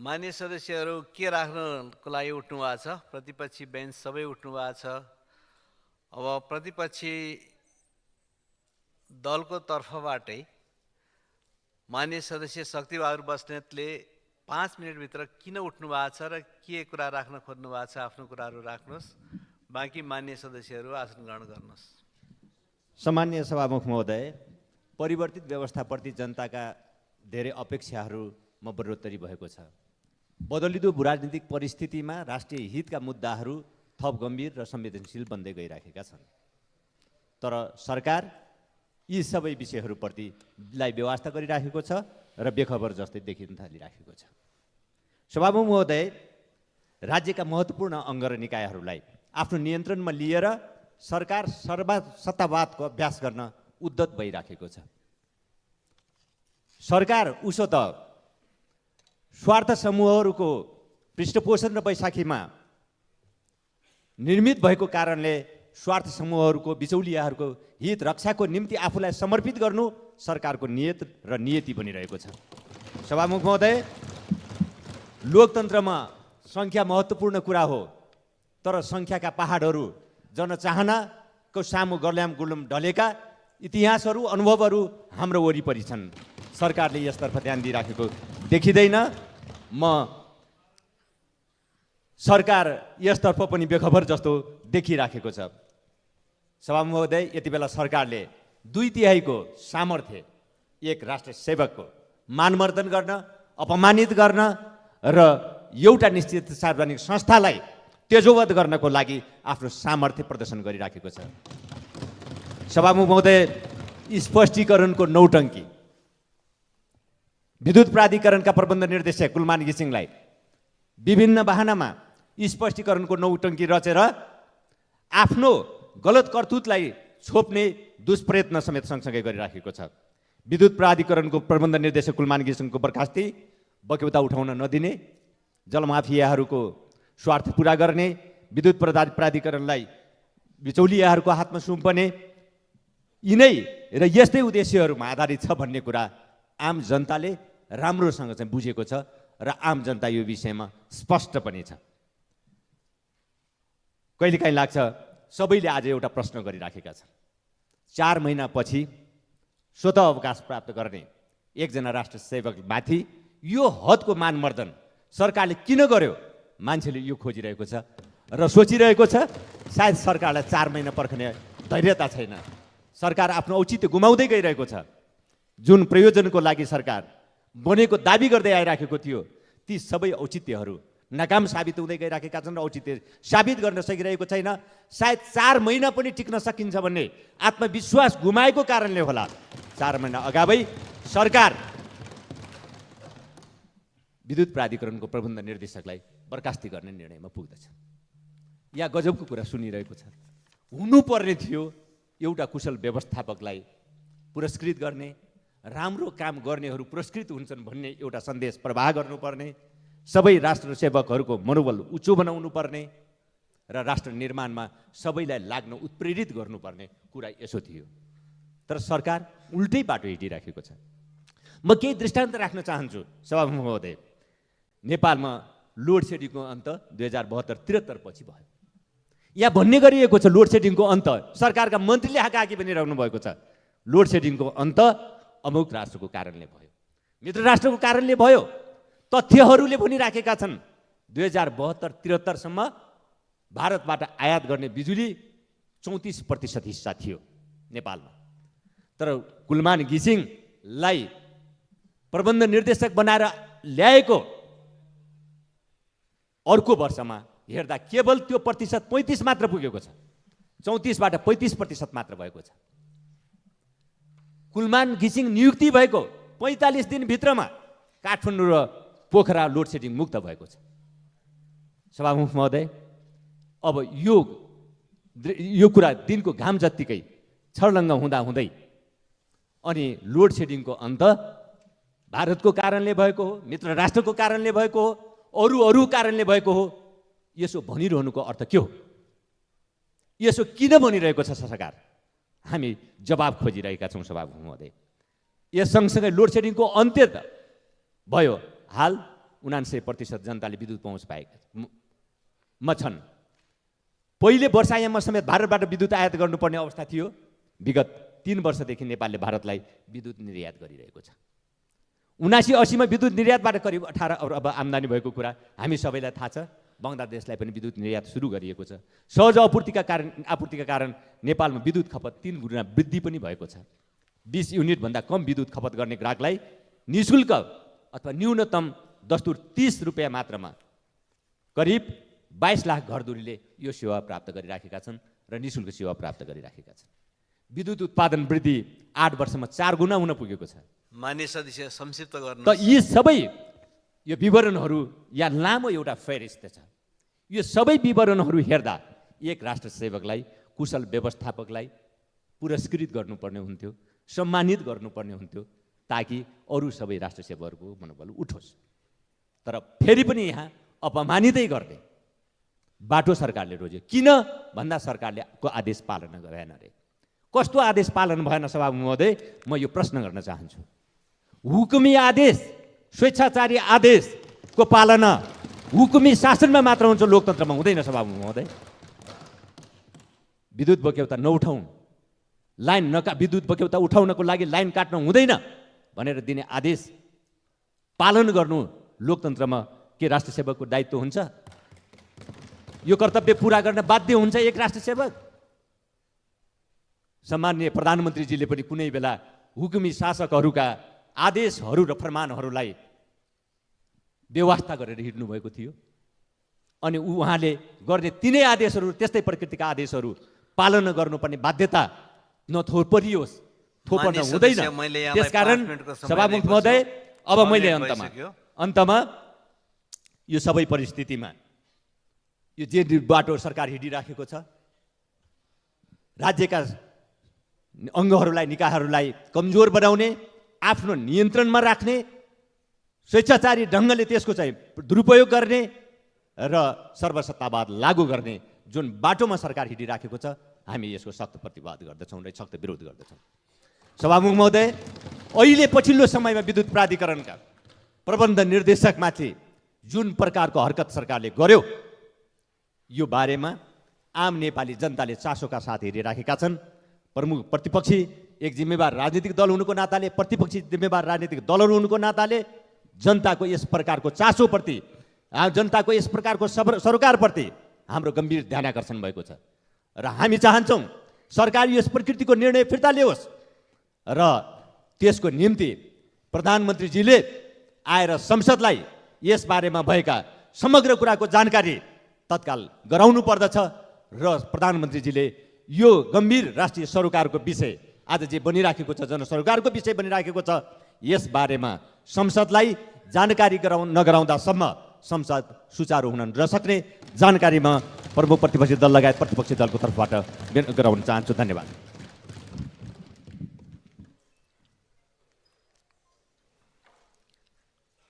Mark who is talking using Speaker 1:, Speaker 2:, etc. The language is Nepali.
Speaker 1: मान्य सदस्यहरू के राख्नको लागि उठ्नु भएको छ? प्रतिपक्षी बेन्च सबै उठ्नु भएको छ। अब प्रतिपक्षी दलको तर्फबाटै मान्य सदस्य शक्तिबहादुर बस्नेतले 5 मिनटभित्र किन उठ्नु भएको छ र के कुरा राख्न खोज्नु भएको छ आफ्नो कुराहरू राख्नुहोस्। बाँकी मान्य सदस्यहरू आसन ग्रहण गर्नुहोस्।
Speaker 2: सम्माननीय सभामुख महोदय, परिवर्तित व्यवस्थाप्रति जनताका धेरै अपेक्षाहरूमा बढोत्तरी भएको छ। बदलिँदो राजनीतिक परिस्थितिमा राष्ट्रिय हितका मुद्दाहरू थप गम्भीर र संवेदनशील बन्दै गइराखेका छन्। तर सरकार यी सबै विषयहरूप्रति व्यवस्था गरिराखेको छ र बेखबर जस्तै देखिन थालिराखेको छ। सभामुख महोदय, राज्यका महत्त्वपूर्ण अङ्ग र निकायहरूलाई आफ्नो नियन्त्रणमा लिएर सरकार सत्तावादको अभ्यास गर्न उद्यत भइराखेको छ। सरकार उसो त स्वार्थ समूहहरूको पृष्ठपोषण र बैशाखीमा निर्मित भएको कारणले स्वार्थ समूहहरूको बिचौलियाहरूको हित रक्षाको निम्ति आफूलाई समर्पित गर्नु सरकारको नियत र नियति बनिरहेको छ। सभामुख महोदय, लोकतन्त्रमा सङ्ख्या महत्त्वपूर्ण कुरा हो, तर सङ्ख्याका पहाडहरू जनचाहनाको सामु गर्ल्याम गुलुम ढलेका इतिहासहरू अनुभवहरू हाम्रो वरिपरि छन्। सरकारले यसतर्फ ध्यान दिइराखेको देखिँदैन। म सरकार यसतर्फ पनि बेखबर जस्तो देखिराखेको छ। सभामुख महोदय, यति बेला सरकारले 2/3 सामर्थ्य एक राष्ट्र सेवकको मानमर्दन गर्न, अपमानित गर्न र एउटा निश्चित सार्वजनिक संस्थालाई तेजोवध गर्नको लागि आफ्नो सामर्थ्य प्रदर्शन गरिराखेको छ। सभामुख महोदय, स्पष्टीकरणको नौटङ्की विद्युत प्राधिकरणका प्रबन्ध निर्देशक कुलमान घिसिङलाई विभिन्न बहानामा स्पष्टीकरणको नौटङ्की रचेर आफ्नो गलत करतुतलाई छोप्ने दुष्प्रयत्न समेत सँगसँगै गरिराखेको छ। विद्युत प्राधिकरणको प्रबन्ध निर्देशक कुलमान घिसिङको बर्खास्ती, बक्यौता उठाउन नदिने, जलमाफियाहरूको स्वार्थ पुरा गर्ने, विद्युत प्राधिकरणलाई बिचौलियाहरूको हातमा सुम्पने, यिनै र यस्तै उद्देश्यहरूमा आधारित छ भन्ने कुरा आम जनताले राम्रोसँग चाहिँ बुझेको छ र आम जनता यो विषयमा स्पष्ट पनि छ। कहिलेकाहीँ लाग्छ सबैले आज एउटा प्रश्न गरिराखेका छन्, 4 महिनापछि स्वत अवकाश प्राप्त गर्ने एकजना राष्ट्र सेवकमाथि यो हदको मानमर्दन सरकारले किन गर्यो? मान्छेले यो खोजिरहेको छ र सोचिरहेको छ। सायद सरकारलाई 4 महिना पर्खने धैर्यता छैन। सरकार आफ्नो औचित्य गुमाउँदै गइरहेको छ। जुन प्रयोजनको लागि सरकार बनेको दाबी गर्दै आइराखेको थियो, ती सबै औचित्यहरू नाकाम साबित हुँदै गइराखेका छन् र औचित्य साबित गर्न सकिरहेको छैन। सायद 4 महिना पनि टिक्न सकिन्छ भन्ने आत्मविश्वास गुमाएको कारणले होला 4 महिना अगावै सरकार विद्युत प्राधिकरणको प्रबन्ध निर्देशकलाई बर्खास्ती गर्ने निर्णयमा पुग्दछ। यहाँ गजबको कुरा सुनिरहेको छ। हुनुपर्ने थियो एउटा कुशल व्यवस्थापकलाई पुरस्कृत गर्ने, राम्रो काम गर्नेहरू पुरस्कृत हुन्छन् भन्ने एउटा सन्देश प्रवाह गर्नुपर्ने, सबै राष्ट्र सेवकहरूको मनोबल उच्च बनाउनु पर्ने र राष्ट्र निर्माणमा सबैलाई लाग्न उत्प्रेरित गर्नुपर्ने कुरा यसो थियो। तर सरकार उल्टै बाटो हिँडिराखेको छ। म केही दृष्टान्त राख्न चाहन्छु सभामुख महोदय। नेपालमा लोड सेडिङको अन्त 2072-73 पछि भयो। यहाँ भन्ने गरिएको छ लोड सेडिङको अन्त, सरकारका मन्त्रीले हाकाहाकी बनिरहनु भएको छ। लोड सेडिङको अन्त अमुक राष्ट्रको कारणले भयो, मित्र राष्ट्रको कारणले भयो। तथ्यहरूले भनिराखेका छन् 2072-73 सम्म भारतबाट आयात गर्ने बिजुली 34% हिस्सा थियो नेपालमा। तर कुलमान घिसिङलाई प्रबन्ध निर्देशक बनाएर ल्याएको अर्को वर्षमा हेर्दा केवल त्यो प्रतिशत 35 मात्र पुगेको छ। 34बाट 35% मात्र भएको छ। कुलमान घिसिङ नियुक्ति भएको 45 दिनभित्रमा काठमाडौँ र पोखरा लोड सेडिङ मुक्त भएको छ। सभामुख महोदय, अब यो कुरा दिनको घाम जत्तिकै छर्लङ्ग हुँदै अनि लोड सेडिङको अन्त भारतको कारणले भएको हो, मित्र राष्ट्रको कारणले भएको हो, अरू कारणले भएको हो, यसो भनिरहनुको अर्थ के हो? यसो किन भनिरहेको छ सरकार? हामी जवाब खोजिरहेका छौँ सभामुख महोदय। यस सँगसँगै लोड सेडिङको अन्त्य त भयो। हाल 99% जनताले विद्युत पहुँच पाएका छन्। पहिले वर्षायाममा समेत भारतबाट विद्युत आयात गर्नुपर्ने अवस्था थियो। विगत 3 वर्षदेखि नेपालले भारतलाई विद्युत निर्यात गरिरहेको छ। 79-80 मा विद्युत निर्यातबाट करिब 18 अरब आम्दानी भएको कुरा हामी सबैलाई थाहा छ। बङ्गलादेशलाई पनि विद्युत निर्यात सुरु गरिएको छ। सहज आपूर्तिका कारण नेपालमा विद्युत खपत 3 गुणा वृद्धि पनि भएको छ। 20 युनिट भन्दा कम विद्युत खपत गर्ने ग्राहकलाई निःशुल्क अथवा न्यूनतम दस्तुर 30 रुपियाँ मात्रामा करिब 22 लाख घरधुरीले यो सेवा प्राप्त गरिराखेका छन् र निःशुल्क सेवा प्राप्त गरिराखेका छन्। विद्युत उत्पादन वृद्धि 8 वर्षमा 4 गुणा हुन पुगेको छ।
Speaker 1: मान्य सदस्य संक्षिप्त गर्नु।
Speaker 2: त यी सबै यो विवरणहरू या लामो एउटा फेरिस्त छ। यो सबै विवरणहरू हेर्दा एक राष्ट्र सेवकलाई, कुशल व्यवस्थापकलाई पुरस्कृत गर्नुपर्ने हुन्थ्यो, सम्मानित गर्नुपर्ने हुन्थ्यो, ताकि अरू सबै राष्ट्र सेवकहरूको मनोबल उठोस्। तर फेरि पनि यहाँ अपमानितै गर्दै बाटो सरकारले रोज्यो। किन भन्दा सरकारले को आदेश पालना गरेन रे। कस्तो आदेश पालन भएन सभामुख महोदय, म यो प्रश्न गर्न चाहन्छु। हुकुमी आदेश, स्वेच्छाचारी आदेशको पालना हुकुमी शासनमा मात्र हुन्छ, लोकतन्त्रमा हुँदैन सभामुख महोदय। विद्युत बक्यौता नउठाउँ, विद्युत बक्यौता उठाउनको लागि लाइन काट्न हुँदैन भनेर दिने आदेश पालन गर्नु लोकतन्त्रमा के राष्ट्र सेवकको दायित्व हुन्छ? यो कर्तव्य पूरा गर्न बाध्य हुन्छ एक राष्ट्र सेवक। सम्माननीय प्रधानमन्त्रीजीले पनि कुनै बेला हुकुमी शासकहरूका आदेशहरू र फरमानहरूलाई व्यवस्था गरेर हिँड्नु भएको थियो। अनि उहाँले गर्ने तिनै आदेशहरू, त्यस्तै प्रकृतिका आदेशहरू पालना गर्नुपर्ने बाध्यता नथोपरियोस्, थोपर्न हुँदैन। त्यसकारण सभामुख महोदय, अब मैले अन्तमा यो सबै परिस्थितिमा यो जे बाटो सरकार हिँडिराखेको छ, राज्यका अङ्गहरूलाई, निकायहरूलाई कमजोर बनाउने, आफ्नो नियन्त्रणमा राख्ने, स्वेच्छाचारी ढङ्गले त्यसको चाहिँ दुरुपयोग गर्ने र सर्वसत्तावाद लागू गर्ने जुन बाटोमा सरकार हिँडिराखेको छ, हामी यसको सख्त प्रतिवाद गर्दछौँ र सख्त विरोध गर्दछौँ। सभामुख महोदय, अहिले पछिल्लो समयमा विद्युत प्राधिकरणका प्रबन्ध निर्देशकमाथि जुन प्रकारको हरकत सरकारले गर्यो, यो बारेमा आम नेपाली जनताले चासोका साथ हेरिराखेका छन्। प्रमुख प्रतिपक्षी एक जिम्मेवार राजनीतिक दल हुनुको नाताले, प्रतिपक्षी जिम्मेवार राजनीतिक दलहरू हुनुको नाताले जनताको यस प्रकारको चासोप्रति, जनताको यस प्रकारको सरकारप्रति हाम्रो गम्भीर ध्यानाकर्षण भएको छ र हामी चाहन्छौँ सरकार यस प्रकृतिको निर्णय फिर्ता ल्याओस् र त्यसको निम्ति प्रधानमन्त्रीजीले आएर संसदलाई यस बारेमा भएका समग्र कुराको जानकारी तत्काल गराउनु पर्दछ र प्रधानमन्त्रीजीले यो गम्भीर राष्ट्रिय सरोकारको विषय, आज जे बनिराखेको छ, जनसरोकारको विषय बनिराखेको छ, यस बारेमा संसदलाई जानकारी नगराउँदासम्म संसद सुचारू हुन नसक्ने जानकारीमा प्रमुख प्रतिपक्षी दल लगायत प्रतिपक्षी दलको तर्फबाट गराउन चाहन्छु। धन्यवाद।